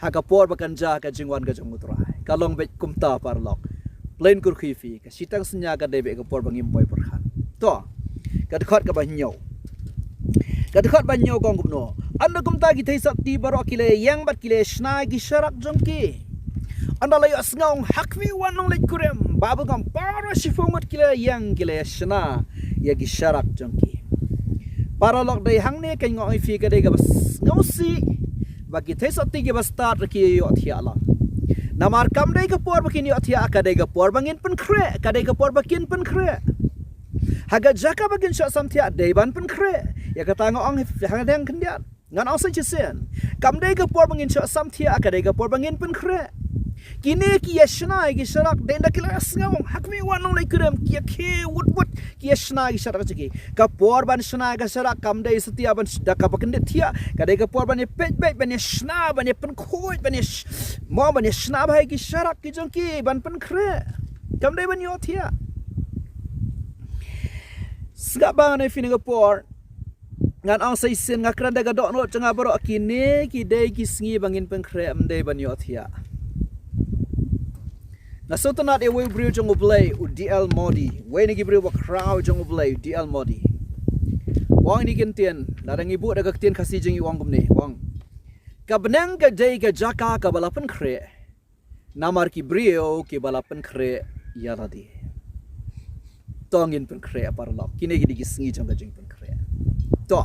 ha ka por ba kan jia ka jingwan ka jong U Trai. Ka long beit kumta, paralok. Plain kyrkhu ïa phi, ka shiteng synñia ka dei beit ka por ba ngim poi pyrkhat. To, ka dkhot kaba hynñiew. Ka dkhot ba hynñiew ka ong kumno? Ynda kumta ki theisotti baroh ki la ïeng bad ki la shna ïa ki sharak jong ki. Ynda la ïohsngew ong ha khmih u wan u nongleit kurim, Baibl ka ong baroh shiphew ngut ki la ïeng, ki la shna ïa ki sharak jong ki. Paralok, dei hangne keiñ nga ong ïa phi ka dei kaba sngewsih ba ki theisotti kiba stad ruh ki ïohthiah lang. Namar kam dei ka por ba kin ïohthiah, ka dei ka por ba ngin pynkhreh, ka dei ka por ba kin pynkhreh. Ha ka jaka ba kin shoh samthiah dei ban pynkhreh. Ïa kata nga ong ha ka dang khyndiat. Ngan ong sa shisien. Kam dei ka por ba ngin shoh samthiah, ka dei ka por ba ngin pynkhreh. Kine ki ïa shna ïa ki sharak, dei da ki la sngew, ha khmih wan long lei krem, ki ïa khie wut wut, ki ïa shna ïa ki sharak jong ki. Ka por ban shna ïa ka sharak, kam dei satia ban sh-, da kaba kyndit thiah, ka dei ka por ban ïa peit beit, ban ïa shna, ban ïa pynkhuid, ban ïa sh-, mo ban ïa shna bha ïa ki sharak ki jong ki, ban pynkhreh. Kam dei ban ïohthiah. Sngap ba ngan ïa phi na ka por, ngan ong sa shisien, nga kren da ka dohnud jong nga baroh, kine ki dei ki sngi ba ngin pynkhreh, ym dei ban ïohthiah. Nga sngewtynnat ïa uwei u briew jong U Blei, u D L Moody, uwei na ki briew bakhraw jong U Blei, u D L Moody. U ong ïa kine ki ktien, lada ngi buh da ka ktien Khasi jong ngi, u ong kumne, u ong, ka bneng ka dei ka jaka kaba la pynkhreh, namar ki briew kiba la pynkhreh ïa lade. To ngin pynkhreh, paralok. Kine ki dei ki sngi jong ka jingpynkhreh. To.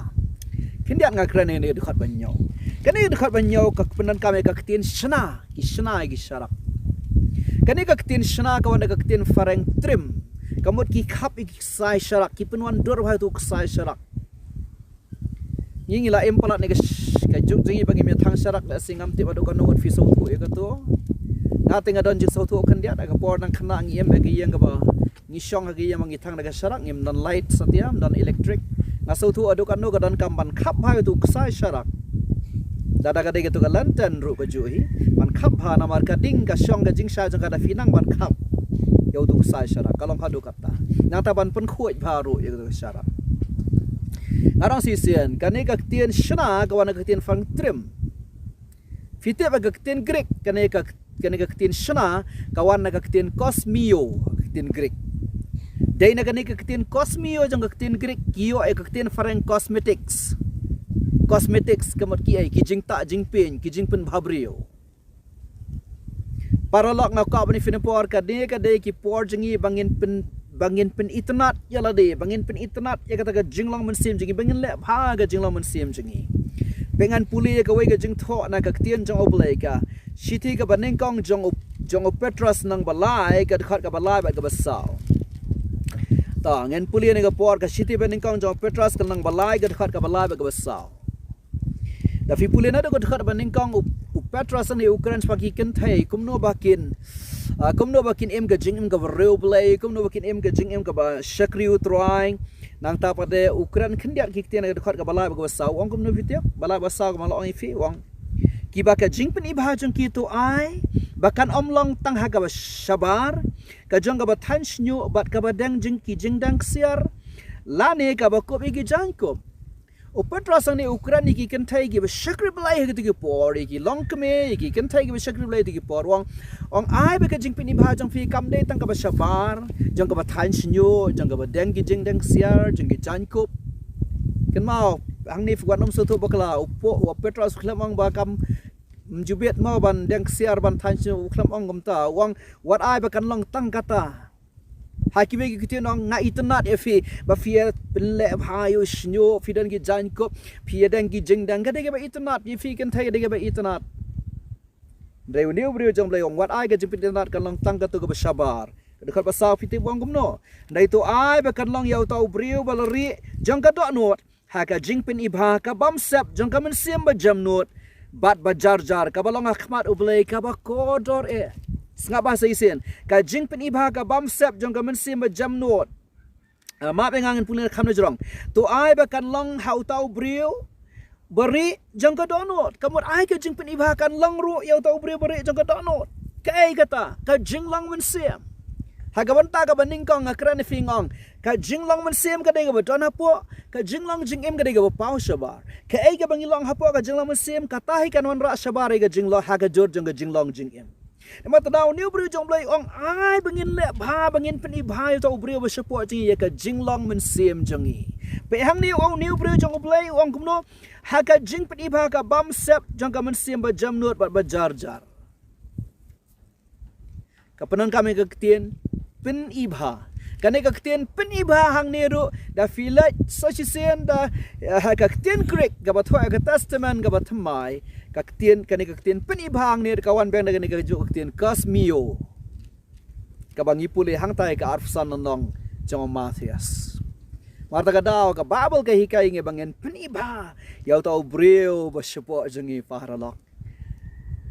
Khyndiat nga kren ïa kane ka dkhot ba hynñiew. Kane ka dkhot ba hynñiew ka pyndonkam ïa ka ktien shna, ki shna ïa ki sharak. Kane ka ktien shna ka wan da ka ktien phareng trim. Ka mut ki khap ïa ki ksai sharak, ki pynwan dur bha ïa uto u ksai sharak. Ngi ngi la im palat ne ka sh-, ka juk jong ngi ba ngim ïa thang sharak, lehse ngam tip haduh katno ngut phi sngewthuh ïa kato. Nga te nga don jingsngewthuh khyndiat, ha ka por nang khynnah ngi im ha ka ïing kaba ngi shong ha ka ïing ba ngi thang da ka sharak, ngim don light satia, ym don electric. Nga sngewthuh haduh katno ka donkam ban khap bha ïa uto u ksai sharak. Lada ka dei kato ka lantern ruh kajuh hi, ban khap bha namar ka ding ka shong ka jingshai jong ka da phi nang ban khap ïa uto u ksai sharak, ka long haduh katta. Nangta ban pynkhuid bha ruh ïa uto u sharak. Nga ong shisien, kane ka ktien shna ka wan na ka ktien phareng trim. Phi tip ba ka ktien Greek, kane ka, kane ka ktien shna ka wan na ka ktien kosmio, ka ktien Greek. Dei na kane ka ktien kosmio jong ka ktien Greek ki ïoh ïa ka ktien phareng cosmetics. Cosmetics ka mut ki ei, ki jingtah jingpyn, ki jingpynbha briew. Paralok, nga kwah ban ïa phi na ka por, ka dei, ka dei ki por jong ngi ba ngin pyn, ba ngin pynitynnad ïa lade, ba ngin pynitynnad ïa kata ka jinglong mynsiem jong ngi, ba ngin leh bha ka jinglong mynsiem jong ngi. Peit, ngan pule ïa kawei ka jingthoh na ka ktien jong U Blei, ka shithi kaba nyngkong jong u, jong u Petros lynnong ba lai, ka dkhot kaba lai bad kaba saw. To, ngan pule ïa kane ka por, ka shithi ba nyngkong jong u Petros lynnong ba lai, ka dkhot kaba lai bad kaba saw. Da phi pule na da ka dkhot ba nyngkong, u, u Petros hangne u kren shaphang ki kynthei, kumno ba kin, ah, kumno ba kin im ka jingim kaba riewblei, kumno ba kin im ka jingim kaba shakri U Trai. Nangta pat de u kren khyndiat ki ktien ha ka dkhot kaba lai bad kaba saw, u ong kumno, phi tip, ba lai bad saw, kumno la ong ïa phi, u ong, kiba ka jingpynibha jong ki to ai ba kan ym long tang ha kaba shabar, ka jong kaba thaiñ shñiuh bad kaba deng jong ki jingdeng ksiar, lane kaba kup ïa ki jaiñkup. U Petros hangne u kren ïa ki kynthei kiba shakri Blei ha kito ki por, ïa ki longkmie, ïa ki kynthei kiba shakri Blei ha kito ki por. U ong, u ong ai ba ka jingpynibha jong phi kam dei tang kaba shabar, jong kaba thaiñ shñiuh, jong kaba deng ki jingdeng ksiar, jong ki jaiñkup. Kynmaw, hangne phi wan ym sngewthuh bakla, u Pau, u Petros u khlem ong ba kam, mm, ju bit mo ban deng ksiar ban thaiñ shñiuh, u khlem ong kumta. U ong, wat ai ba kan long tang kata. Ha kiwei ki ktien u ong, nga itynnad ïa phi ba phi ïa pynleh bha ïa u shñiuh, phi don ki jaiñkup, phi ïa deng ki jingdeng, ka dei kaba itynnad ïa phi kynthei, ka dei kaba itynnad. Hynrei une u briew jong U Blei u ong, wat ai ka jingpynitynnad kan long tang kato kaba shabar. Ka dkhot ba saw, phi tip u ong kumno? Hynrei to ai ba kan long ïa uta u briew ba la rieh jong ka dohnud ha ka jingpynibha ka bamsep jong ka mynsiem bajamnud bad bajarjar, kaba long ha khmat U Blei kaba kordor eh. Sngap bha sa shisien, ka jingpynibha ka bamsep jong ka mynsiem bajamnud. Ah, map ïa nga, ngan pule kham na jrong. To ai ba kan long ha uta u briew ba rieh jong ka dohnud. Ka mut ai ka jingpynibha kan long ruh ïa uta u briew ba rieh jong ka dohnud. Kaei kata? Ka jinglong mynsiem. Ha ka bynta kaba nyngkong nga kren ïa phi, nga ong, ka jinglong mynsiem ka dei kaba don hapoh, ka jinglong jingim ka dei kaba paw shabar. Kaei kaba ngi long hapoh ka jinglong mynsiem, kata hi kan wanrah shabar ïa ka jinglong, ha ka jur jong ka jinglong jingim. Namar kata une u briew jong U Blei u ong, ai ba ngin leh bha, ba ngin pynibha ïa uta u briew ba shapoh jong ngi, ïa ka jinglong mynsiem jong ngi. Peit hangne, u ong, une u briew jong U Blei u ong kumno? Ha ka jingpynibha ka bamsep jong ka mynsiem bajamnud bad bajarjar. Ka pyndonkam ïa ka ktien pynibha. Kane ka ktien pynibha hangne ruh, da phi leit sa shisien da, eh, ha ka ktien Greek kaba thoh ha ka Testament kaba thymmai, ka ktien, kane ka ktien pynibha hangne ruh ka wan biang da kane kajuh ka ktien kosmio, kaba ngi pule hangtai ha ka arphew san lynnong jong u Mathaios. Namar kata ka daw ka Baibl ka hikai ïa ngi ba ngin pynibha ïa uta u briew ba shapoh jong ngi, paralok.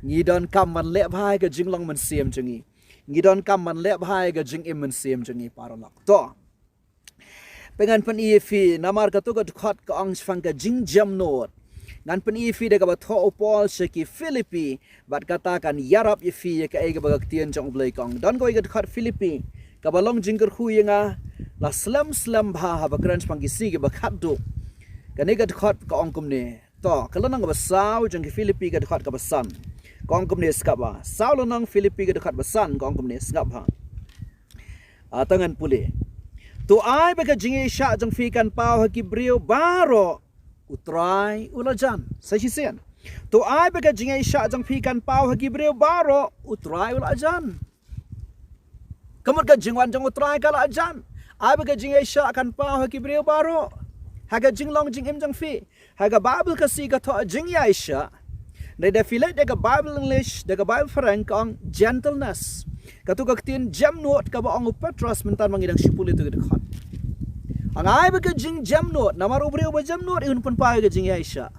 Ngi donkam ban leh bha ïa ka jinglong mynsiem jong ngi. Ngi donkam ban leh bha ïa ka jingim mynsiem jong ngi, paralok. To. Ba ngan pyni ïa phi, namar katu ka dkhot ka ong shaphang ka jingjemnud. Ngan pyni ïa phi da kaba thoh u Paul sha ki Philippi, bad kata kan ïarap ïa phi ïa kaei kaba ka ktien jong U Blei ka ong. Don kawei ka dkhot Philippi, kaba long jingkyrkhu ïa nga, la slem slem bha haba kren shaphang ki sngi kiba khatduh. Kane ka dkhot ka ong kumne. To, ka lynnong kaba saw jong ki Philippi ka dkhot kaba san. Ka ong kumne, sngap bha. Saw lynnong Philippi ka dkhot ba san, ka ong kumne, sngap bha. Ah, to ngan pule. To ai ba ka jingïaishah jong phi kan paw ha ki briew baroh, U Trai u la jan. Sa shisien. To ai ba ka jingïaishah jong phi kan paw ha ki briew baroh, U Trai u la jan. Ka mut ka jingwan jong U Trai ka la jan. Ai ba ka jingïaishah kan paw ha ki briew baroh. Ha ka jinglong jingim jong phi. Ha ka Baibl Khasi ka thoh jingïaishah. Hynrei da phi leit da ka Baibl English, da ka Baibl Phareng ka ong gentleness. Katu ka ktien jemnud kaba ong u Petros mynta ma ngi dang shu pule tu ka dkhot. Hynrei ai ba ka jingjemnud, namar u briew ba jemnud, un pynpaw ïa ka jingïaishah.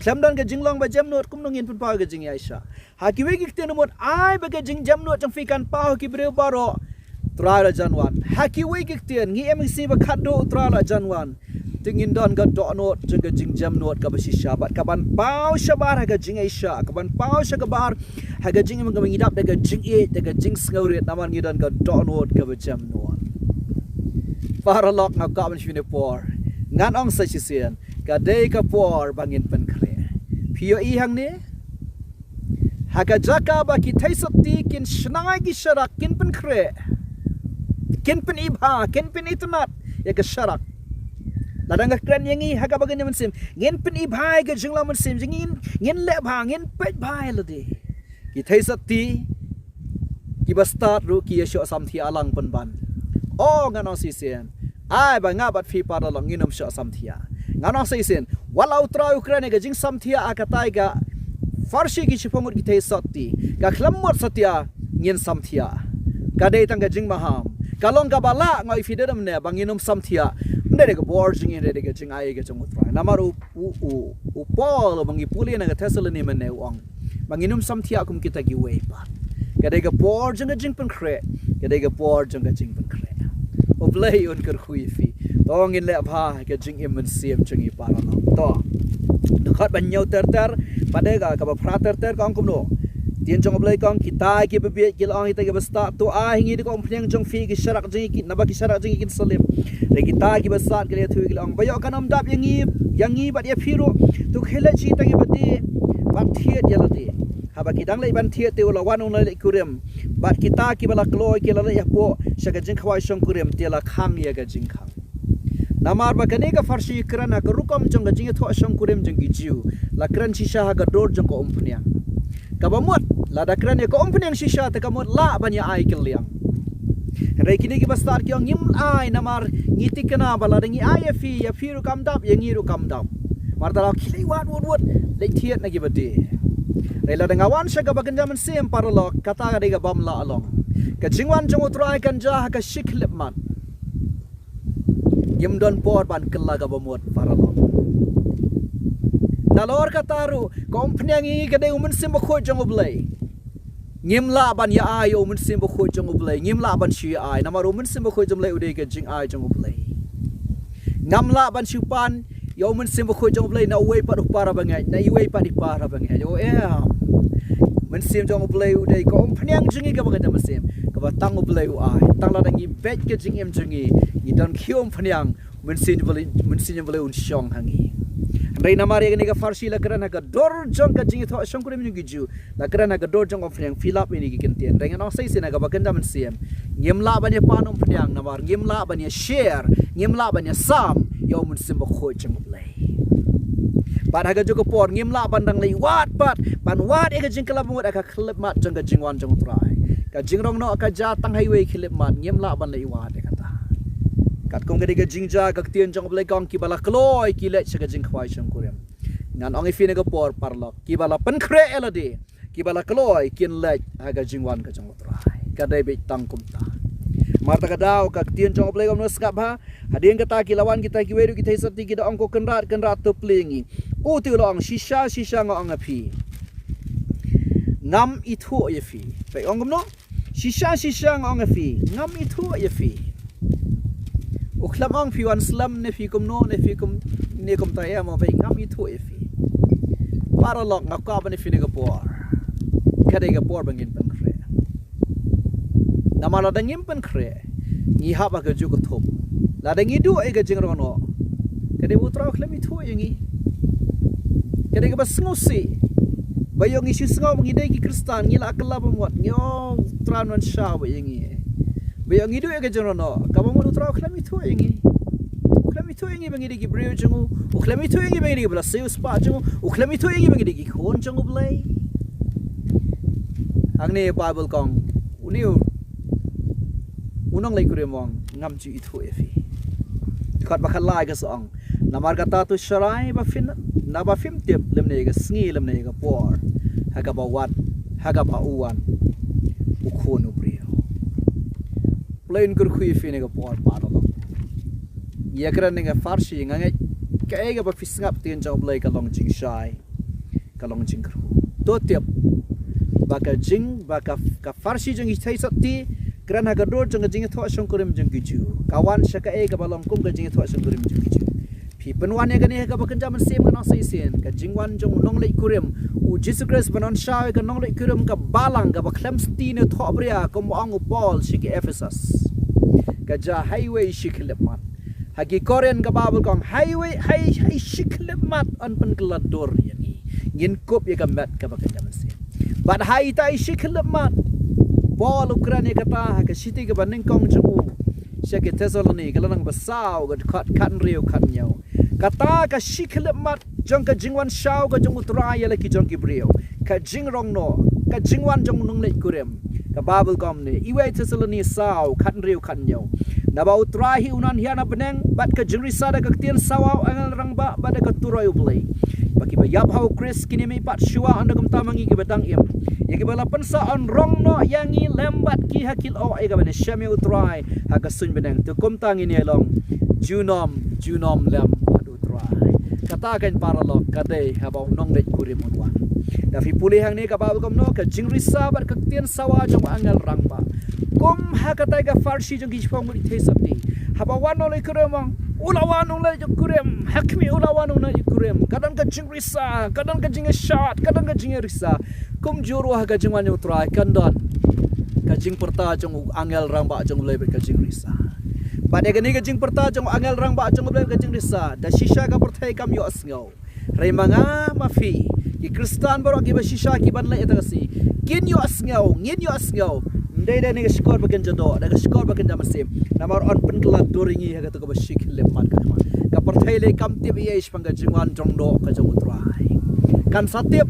Khlem don ka jinglong ba jemnud, kumno ngin pynpaw ïa ka jingïaishah. Ha kiwei ki ktien u mut, ai ba ka jingjemnud jong phi kan paw ha ki briew baroh, U Trai u la jan wan. Ha kiwei ki ktien, ngi im ha ki sngi ba khatduh, U Trai u la jan wan. Te ngin don ka dohnud jong ka jingjemnud kaba shisha bad kaban paw shabar ha ka jingïaishah, kaban paw shabar ha ka jingim kaba ngi dap da ka jingïeit, da ka jingsngewrit, namar ngi don ka dohnud kaba jemnud. Paralok, nga kwah ban shu ïa por. Ngan ong sa shisien, ka dei ka por ba ngin pynkhreh. Phi ïohi hangne? Ha ka jaka ba ki theisotti kin shna ïa ki sharak, kin pynkhreh. Kin pyni bha, kin pyni tynnat ïa ka sharak. Lada nga kren ïa ngi ha kaba ka mynsiem, ngin pyni bha ïa ka jinglong mynsiem jong ngi, ngin leh bha, ngin peit bha ïa lade. Ki theisotti kiba stad ruh ki ïa shoh samthiah lang pynban. O, ngan ong shisien. Ai ba nga bad phi paralok ngin ym shoh samthiah. Ngan ong shisien. Wat la U Trai u kren ïa ka jingsamthiah ha katai ka pharshi ki shiphew ngut ki theisotti. Ka khlem mut satia ngin samthiah. Ka dei tang ka jingmaham. Ka long kaba lah, nga ong ïa phi, da dei mynne ba ngin ym samthiah. Ym dei da ka bor jong ngi, dei da ka jingai ka jong U Trai. Namar u, u, u, u Paul ba ngi pule na ka Thessaloni mynne u ong ba ngin ym samthiah kum kita kiwei pat. Ka dei ka por jong ka jingpynkhreh. Ka dei ka por jong ka jingpynkhreh. U Blei un kyrkhu ïa phi. To ngin leh bha ka jingim mynsiem jong ngi paralok. To. Dkhot ba hynñiew ter ter, pat de ka, kaba phra ter ter ka ong kumno. Ktien jong U Blei ka ong, kita kiba bieit ki la ong ïa kita kiba stad, to ai ha ngi da ka umphniang jong phi, ki sharak jong ngi ki, naba ki sharak jong ngi kin sa lip. Hynrei kita kiba stad ki la ïathuh, ki la ong, ba ïoh kan ym dap ïa ngi, ïa ngi bad ïa phi ruh. To khie leit sha kita kiba die bad thied ïa lade. Haba ki dang leit ban thied te u la wan u la leit kurim. Bad kita kiba la kloi ki la leit hapoh sha ka jingkhawai shongkurim, te la khang ïa ka jingkhang. Namar ba kane ka pharshi kren ha ka rukom jong ka jingïathoh shongkurim jong ki Jiw, la kren shisha ha ka dur jong ka umphniang. Kaba mut, lada kren ïa ka umphniang shisha te ka mut lah ban ïa ai kylliang. Hynrei kine kiba stad ki ong, ngim ai namar ngi thikna ba lada ngi ai ïa phi, ïa phi ruh kam dap, ïa ngi ruh kam dap. Namar te la ki leit wad wad wad, leit thied na kiba die. Hynrei lada nga wan sha kaba kynja mynsiem paralok, kata ka dei ka bym lah long. Ka jingwan jong U Trai kan jia ha ka shi khyllipmat. Ngim don por ban kylla kaba mut paralok. Nalor kata ruh, ka umphniang ïa ngi ka dei U Mynsiem Bakhuid jong U Blei. Ngim lah ban ïa ai ïa U Mynsiem Bakhuid jong U Blei. Ngim lah ban shu ïa ai. Namar U Mynsiem Bakhuid jong U Blei u dei ka jingai jong U Blei. Ngam lah ban shu pan ïa U Mynsiem Bakhuid jong U Blei na uwei pat u para bangeit, na iwei pat i para bangeit. O em. Mynsiem jong U Blei u dei ka umphniang jong ngi kaba kynja mynsiem. Kaba tang U Blei u ai. Tang lada ngi beit ka jingim jong ngi, ngi don khie umphniang, Mynsiem jong U Blei, Mynsiem jong U Blei un shong ha ngi. Hynrei namar ïa kane ka pharshi la kren ha ka dur jong ka jingïathoh shongkurim jong ki Jiw. La kren ha ka dur jong ka umphniang, phi lap ïa kine ki kyntien. Hynrei ngan ong sa shisien ha kaba kynja mynsiem, ngim lah ban ïa pan umphniang namar ngim lah ban ïa share, ngim lah ban ïa sam ïa U Mynsiem Bakhuid jong U Blei. Bad ha kajuh ka por ngim lah ban dang leit wad pat, ban wad ïa ka jingkylla bamut ha ka khyllipmat jong ka jingwan jong U Trai. Ka jingrong noh ka jia tang ha iwei i khyllipmat, ngim lah ban leit wad ïa kata. Katkum ka dei ka jingjia, ka ktien jong U Blei ka ong, kiba la kloi ki leit sha ka jingkhawai shongkurim. Ngan ong ïa phi ha kane ka por paralok, kiba la pynkhreh ïa lade, kiba la kloi kin leit ha ka jingwan ka jong U Trai. Ka dei beit tang kumta. Namar kata ka daw ka ktien jong U Blei kumno, sngap bha. Hadien kata ki la wan kita kiwei ruh ki theisotti, ki da ong, ko Kynrad, Kynrad, to plie ïa ngi. U te u la ong, shisha shisha nga ong ïa phi, Ngam ithuh ïa phi. Phi ong kumno? Shisha shisha nga ong ïa phi, ngam ithuh ïa phi. U khlem ong phi wan slem ne phi kumno ne phi kum ne kumta ïa mo, phi ngam ithuh ïa phi. Paralok, nga kwah ban ïa phi ne ka por. Ka dei ka por ba ngin pynkhreh. Namar lada ngim pynkhreh, ngi hap ha ka juk ka thup. Lada ngi duh ïa ka jingrong noh, ka dei ba U Trai u khlem ithuh ïa ngi. Ka dei kaba sngewsih ba ïoh ngi shu sngew ba ngi dei ki Khristan, ngi la kylla ba mut, ngi ong U Trai un wan shaw ïa ngi. Ba ïoh ngi duh ïa ka jingrong noh, kaba mut U Trai u khlem ithuh ïa ngi. U khlem ithuh ïa ngi ba ngi dei ki briew jong u. U khlem ithuh ïa ngi ba ngi dei ki ba la siew spah jong u. U khlem ithuh ïa ngi ba ngi dei ki khun jong U Blei. Hangne Baibl ka ong, une u, u nongleit kurim u ong, ngam ju ithuh ïa phi. Dkhot ba khatlai ka sa ong, namar kata to sharai ba phin, naba phim tip lymne ka sngi lymne ka por ha kaba wan, ha kaba u wan U Khun u briew. Plane kyrkhu ïa phi ne ka por paralok. Ïa kren ne ka pharshi, nga ngeit kaei kaba phi sngap ktien jong U Blei ka long jingshai, ka long jingkyrkhu. To tip ba ka jing, ba ka, ka pharshi jong ki theisotti kren ha ka dur jong ka jingïathoh shongkurim jong ki Jiw. Ka wan sha kaei kaba long kum ka jingïathoh shongkurim jong ki Jiw. Phi pynwan ïa kane ha kaba kynja mynsiem, ngan ong sa shisien, ka jingwan jong u nongleit kurim, U Jisu Khrist ban wan shaw ïa ka nongleit kurim ka balang kaba khlem sngewthuh ne thohbria, kum ba ong u Paul sha ki Ephesus, ka jia ha iwei i shi khyllipmat. Ha ki Korinth ka Baibl ka ong ha iwei, ha i, ha i shi khyllipmat yn pynkylla dur ïa ngi. Ngin kup ïa ka met kaba kynja mynsiem. Bad ha ita i shi khyllipmat, Paul u kren ïa kata ha ka shithi kaba nyngkong jong u sha ki Thessaloni, ka lynnong ba saw, ka dkhot khathynriew khathynñiew. Kata ka shi khyllipmat jong ka jingwan shaw ka jong U Trai ïa la ki jong ki briew, ka jingrong noh, ka jingwan jong u nongleit kurim. Ka Baibl ka ong ne, iwei Thessaloni saw, khathynriew khathynñiew. Naba U Trai hi un wan hiar na bneng bad ka jingrisa da ka ktien sawa u angel rangbah bad da ka turoi U Blei. Ba kiba ïap ha U Khrist kin ïa mihpat shuwa, hynda kumta ma ngi kiba dang im. Ïa kiba la pynsah yn rong noh ïa ngi lem bad ki ha ki lyoh ïa kaba ïashem ïa U Trai ha ka suiñ bneng. To kumta ngin ïa long junom junom lem bad U Trai. Kata kan paralok ka dei haba u nongleit kurim un wan. Da phi pule hangne ka Baibl kumno, ka jingrisa bad ka ktien sawa jong u angel rangbah. Kum ha kata ka pharshi jong ki shiphew ngut ki theisotti. Haba wan u nongleit kurim, u la wan u nongleit kurim. Ha khmih u la wan u nongleit kurim. Ka don ka jingrisa, ka don ka jingïashad, ka don ka jingïarisa. Kumjuh ruh ha ka jingwan jong U Trai kan don ka jingpyrta jong u angel rangbah jong U Blei bad ka jingrisa. Bad ïa kane ka jingpyrta jong u angel rangbah jong U Blei bad ka jingrisa, da shisha ka pyrthei kam ïohsngew. Hynrei ma nga ma phi, ki Khristan baroh kiba shisha ki ban leit ha kata ka sngi, kin ïohsngew, ngin ïohsngew. Ym dei da kane ka shkor ba kynja doh, da ka shkor ba kynja mynsiem. Namar yn pynkylla dur ïa ngi ha kata kaba shi khyllipmat ka khmat. Ka pyrthei lei kam tip ei shaphang ka jingwan jong doh ka jong U Trai. Kan sa tip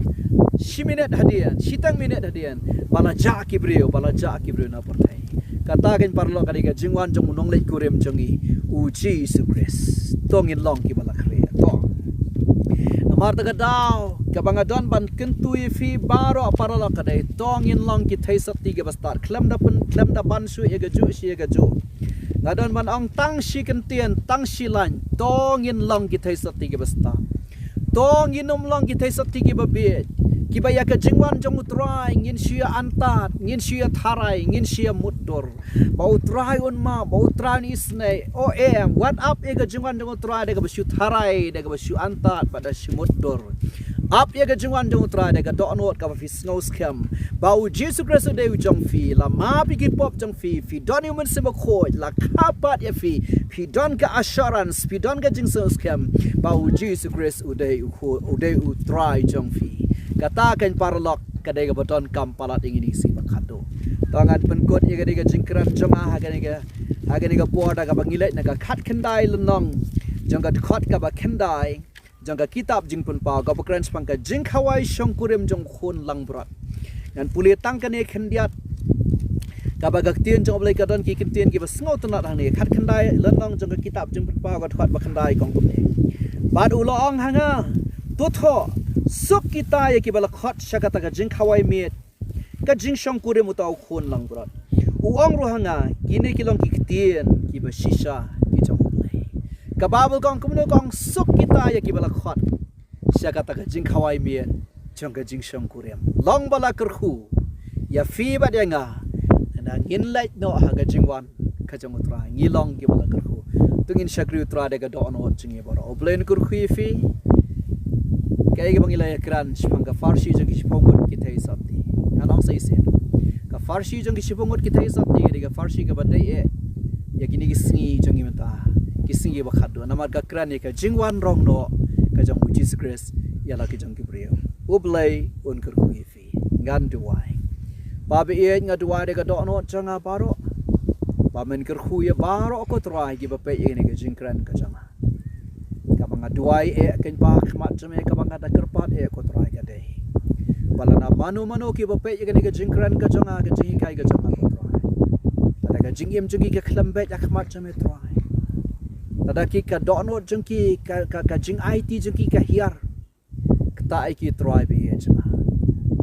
shi minit hadien, shiteng minit hadien, ba la jah ki briew, ba la jah ki briew na pyrthei. Kata kan paralok ka dei ka jingwan jong u nongleit kurim jong ngi, U Jisu Khrist. To ngin long kiba la khreh. To. Namar kata ka daw kaba nga don ban kyntu ïa phi baroh paralok ka dei, to ngin long ki theisotti kiba stad. Khlem da pyn, khlem da ban shuh ïa kajuh sha ïa kajuh. Nga don ban ong tang shi kyntien, tang shi lain, to ngin long ki theisotti kiba stad. To ngin ym long ki theisotti kiba bieit, kiba ïa ka jingwan jong U Trai ngin shu ïa antad, ngin shu ïa tharai, ngin shu ïa mutdur. Ba U Trai un map, ba U Trai un isynei. O em, wat ap ïa ka jingwan jong U Trai da kaba shu tharai, da kaba shu antad, bad da shu mutdur. Ap ïa ka jingwan jong U Trai da ka dohnud kaba phi sngew skhem ba U Jisu Khrist u dei u jong phi, la map ïa ki pop jong phi, phi don ïa u Mynsiem Bakhuid, la kha pat ïa phi, phi don ka assurance, phi don ka jingsngew skhem ba U Jisu Khrist u dei u khu, u dei U Trai jong phi. Kata kan paralok ka dei kaba donkam palat ïa ngi ïa ngi sngewbha khadduh. To ngan pynkut ïa kane ka jingkren jong nga ha kane ka, ha kane ka por da kaba ngi leit na ka khatkhyndai lynnong jong ka dkhot kaba khyndai jong ka kitab Jingpynpaw, kaba kren shaphang ka jingkhawai shongkurim jong u khun langbrot. Ngan pule tang kane khyndiat, kaba ka ktien jong U Blei ka don ki kyntien kiba sngewtynnat hangne. Khatkhyndai lynnong jong ka kitab Jingpynpaw, ka dkhot ba khyndai ka ong kumne. Bad u la ong ha nga, to thoh, suk kita ïa kiba la khot sha kata ka jingkhawai miet, ka jingshongkurim uta u khun langbrot. U ong ruh ha nga, kine ki long ki ktien kiba shisha ki jong U Blei. Ka Baibl ka ong kumno, ka ong suk kita ïa kiba la khot sha kata ka jingkhawai miet, jong ka jingshongkurim. Long ba la kyrkhu ïa phi bad ïa nga, na ngin leit noh ha ka jingwan ka jong U Trai. Ngi long kiba la kyrkhu. To ngin shakri U Trai da ka dohnud jong ngi baroh. U Blei un kyrkhu ïa phi. Kaei kaba ngi la ïakren shaphang ka pharshi jong ki shiphew ngut ki theisotti. Ngan ong sa shisien. Ka pharshi jong ki shiphew ngut ki theisotti ka dei ka pharshi kaba dei eh ïa kine ki sngi jong ngi mynta, ki sngi ba khatduh, namar ka kren ïa ka jingwan rong noh ka jong U Jisu Khrist ïa la ki jong ki briew. U Blei un kyrkhu ïa phi. Ngan duwai. Baba ïeit, nga duwai da ka dohnud jong nga baroh ba men kyrkhu ïa baroh ko Trai kiba peit ïa kane ka jingkren ka jong nga. Kaba nga duwai eh, kynba, ha khmat jong me, kaba nga da kyrpad eh ko Trai ka dei ba lada mano mano kiba peit ïa kane ka jingkren ka jong nga, ka jinghikai ka jong nga ko Trai, lada ka jingim jong ki ka khlem beit ha khmat jong me Trai, lada ki, ka dohnud jong ki, ka, ka, ka jingaiti jong ki ka hiar, kata ïa ki Trai ba ïeit jong nga.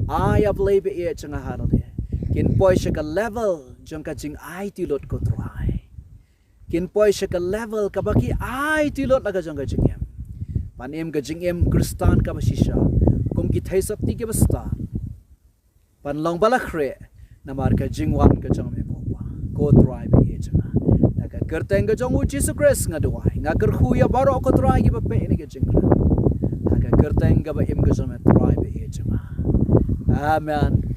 Ai, A Blei ba ïeit jong nga, hynrei kin poi sha ka level jong ka jingaiti lut ko Trai. Kin poi sha ka level kaba ki aiti lut la ka jong ka jingim, ban im ka jingim Khristan kaba shisha, kum ki theisotti kiba stad, ban long ba la khreh namar ka jingwan ka jong me ko Pa, ko Trai ba ïeit jong nga. Da ka kyrteng ka jong U Jisu Khrist nga duwai, nga kyrkhu ïa baroh ko Trai kiba peit ïa kane ka jingkren, da ka kyrteng kaba im ka jong me Trai ba ïeit jong nga. Amen.